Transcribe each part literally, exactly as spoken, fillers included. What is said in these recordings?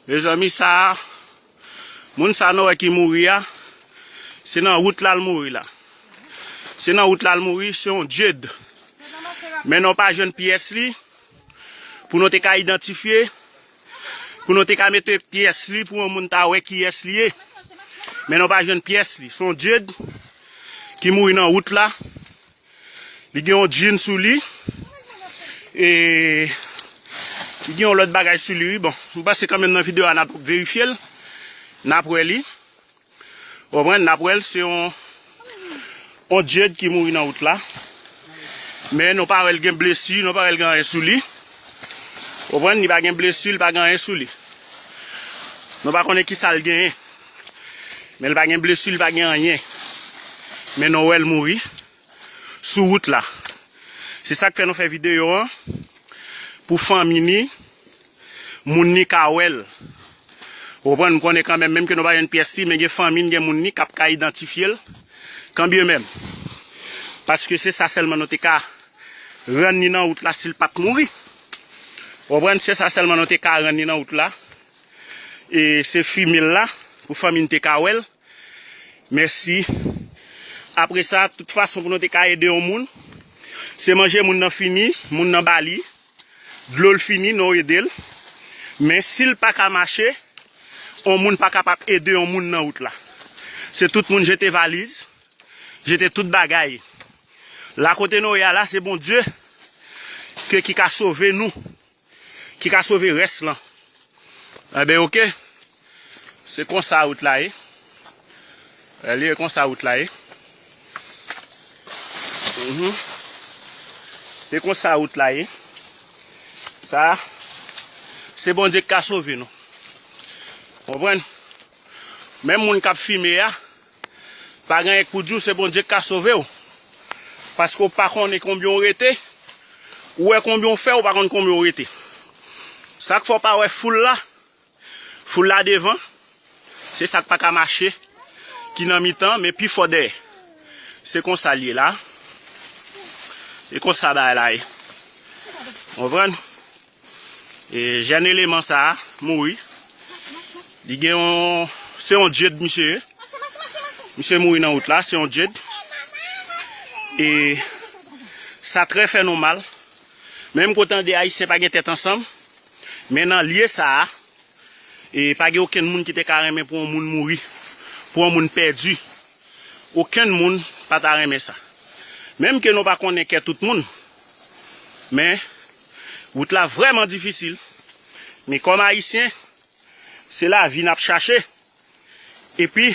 Mezanmi, sa a, moun sa nou wè ki mouri a, se nan wout la l mouri la. Se nan wout la l mouri, se yon djed. Men nou pa jwenn pyès li, pou nou te ka idantifye, pou nou te ka mete pyès li, pou yon moun ta wè kiyès li ye. Men nou pa jwenn pyès li. Se yon djed ki mouri nan wout la. Li gen yon djin sou li. E li gen yon lòt bagay sou li, wi. Bon, m panse kanmenm nan videyo a n ap verifye l. N ap wè li. Ou konprann? N ap wè l, se yon, yon djed ki mouri nan wout la. Men nou pa wè l gen blesi, nou pa wè l gen anyen sou li. Ou konprann? Li pa gen blesi, li pa gen anyen sou li. Nou pa konnen ki sa l genyen. Men li pa gen blesi, li pa gen anyen. Men nou wè l mouri sou wout la. Se sa k fè nou fè videyo an, pou fanmi ni, moun ni ka wè l. Ou konprann, m konnen kanmenm, menm ke nou pa jwenn pyès li, men gen fanmi n, gen moun ni k ap ka idantifye l, kanbyemenm. Paske se sa sèlman nou te ka rann ni nan wout la si l pa t mouri. Ou konprann, se sa sèlman nou te ka rann ni nan wout la. E se fime l la, pou fanmi n te ka wè l. Mèsi. Apre sa, tout fason pou nou te ka ede yon moun, se manje moun nan fini, moun nan ba li, dlo l fini, nou ede l. Men si l pa ka mache, yon moun pa kapab ede yon moun nan wout la. Se tout moun jete valiz, jete tout bagay. La kote nou ye a la, se Bondye ke ki ka sove nou, ki ka sove rès lan. Enben, oke. Se konsa wout la ye. Wè li, e konsa wout la ye. Mhm. Se konsa wout la ye. Sa, se Bondye ki ka sove nou. Konprann? Menm moun k ap fime a, pa gen anyen k pou di w, se Bondye k ka sove w. Paske w pa konnen konbyen w rete. Ou wè konbyen w fè, ou pa konn konbyen w rete. Sa k fè w pa wè foul la, foul la devan, se sa k pa ka mache, ki nan mitan, men pi fò dèyè. Se konsa l ye la. Se konsa bagay la ye. Konprann? E jèn eleman sa a mouri. Li gen yon, se yon djed misye ye. Misye mouri nan wout la, se yon djed. E sa trè fè nou mal. Menm kote an de Ayisyen pa gen tèt ansanm, men nan lye sa a, e pa gen okenn moun ki te ka renmen pou yon moun mouri, pou yon moun pèdi. Okenn moun pa ta renmen sa. Menm ke nou pa konnen kè tout moun, men wout la vrèman difisil. Men kòm Ayisyen, se lavi n ap chache. Epi,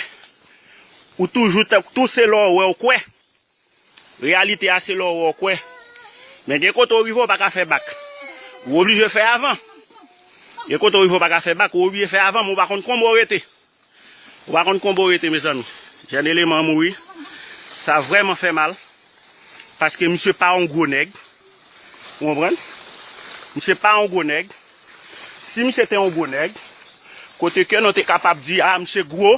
ou toujou t-, tou se lè w wè w kwè. Reyalite a se lè w wè w kwè. Men gen kote w rive w pa ka fè bak. Ou oblije fè avan. Gen kote w rive w pa ka fè bak, ou oblije fè avan, men w pa konn konbyen w rete. Ou pa konn konbyen w rete, mezanmi. Jèn eleman an mouri. Sa vrèman fè mal. Paske misye pa yon gwo nèg. Ou konprann? Misye pa yon gwo nèg. Si misye te yon gwo nèg, kote ke nou te kapab di, a, misye gwo,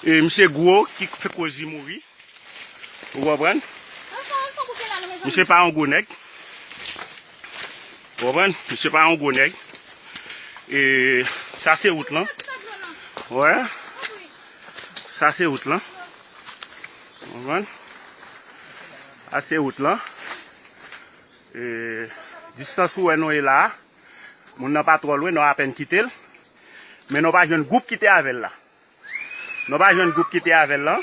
e misye gwo ki fè koz li mouri. Ou konprann? Misye pa yon gwo nèg. Ou konprann? Misye pa yon gwo nèg. E sa se wout lan. Wè. Sa se wout lan. Ou konprann? Sa se wout lan. E distans ou wè nou ye la a, moun nan pa twò lwen, nou apèn kite l. Men nou pa jwenn gwoup ki te avè l la. Nou pa jwenn gwoup ki te avè l lan.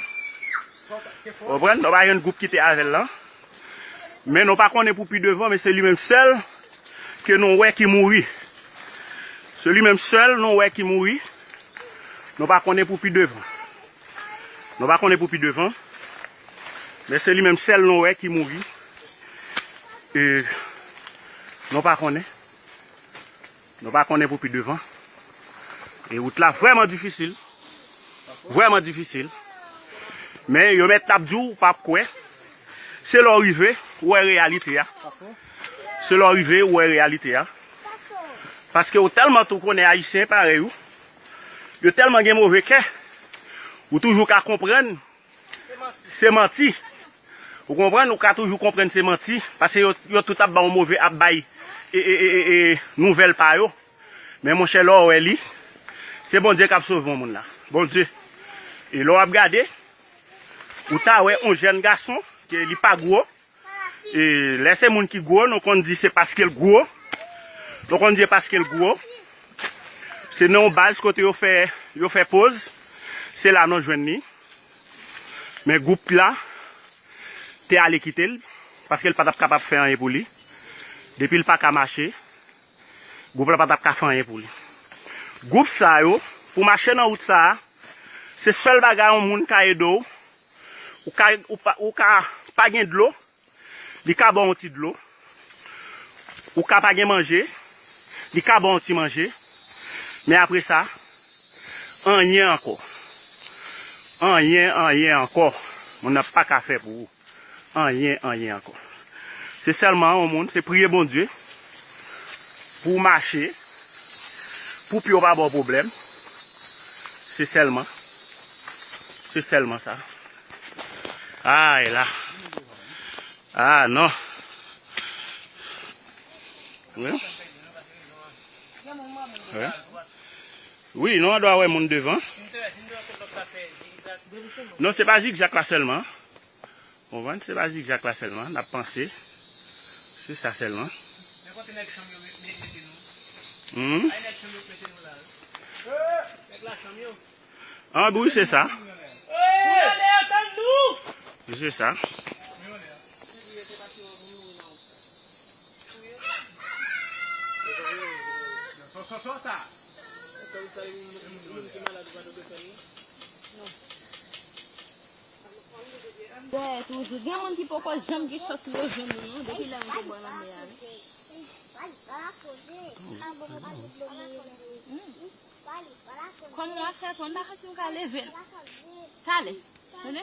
Ou konprann? Nou pa jwenn gwoup ki te avè l lan. Men nou pa konnen pou pi devan, men se li menm sèl ke nou wè ki mouri. Se li menm sèl nou wè ki mouri. Nou pa konnen pou pi devan. Nou pa konnen pou pi devan. Men se li menm sèl nou wè ki mouri. E nou pa konnen. Nou pa konnen pou pi devan. E wout la vrèman difisil. Vrèman difisil. Men yo mèt t ap di w, w p ap kwè. Se lè w rive, w wè reyalite a. Se lè w rive, w wè reyalite a. Paske w tèlman tou konnen Ayisyen parèy ou. Yo tèlman gen move kè. Ou toujou ka konprann se manti. Ou konprann? Ou ka toujou konprann se manti. Paske yo, yo tout ap ba w move, ap bay e, e, e, e, e, nouvèl pa yo. Men monchè, lè w wè li, se Bondye k ap sove yon moun la. Bondye. E lè w ap gade, ou ta wè yon jèn gason, ke li pa gwo. E lè se moun ki gwo, nou konn di se paske l gwo. Nou konn di paske l gwo. Se nan yon baz kote yo fè, yo fè poz. Se la nou jwenn li. Men gwoup la te ale kite l, paske l pa t ap kapab fè anyen pou li. Depi l pa ka mache, gwoup la pa t ap ka fè anyen pou li. Gwoup sa yo, pou mache nan wout sa a, se sèl bagay yon moun ka ede w. Ou ka, ou pa, ou ka pa gen dlo, li ka ba w yon ti dlo. Ou ka pa gen manje, li ka ba w yon ti manje. Men apre sa, anyen ankò. Anyen, anyen ankò. Moun nan pa ka fè pou ou. Anyen, anyen ankò. Se sèlman yon moun, se priye Bondye pou w mache, pou pye w pa ba w pwoblèm. Se sèlman. Se sèlman sa. Ay la. Ah non. Wi. Wi. Wi, nou an dwa wè moun devan. Non, se pa zigzag la sèlman. Ou konprann? Se pa zigzag la sèlman n ap panse. Se sa sèlman. Hmm. An wi, se sa. Se sa. Dèyè toujou. Gen moun ki poko janm gen chans leve non, depi lè yo te bò lanmè a. Kòman w ap fè konn pa santi w ka leve l? Talè. Tande?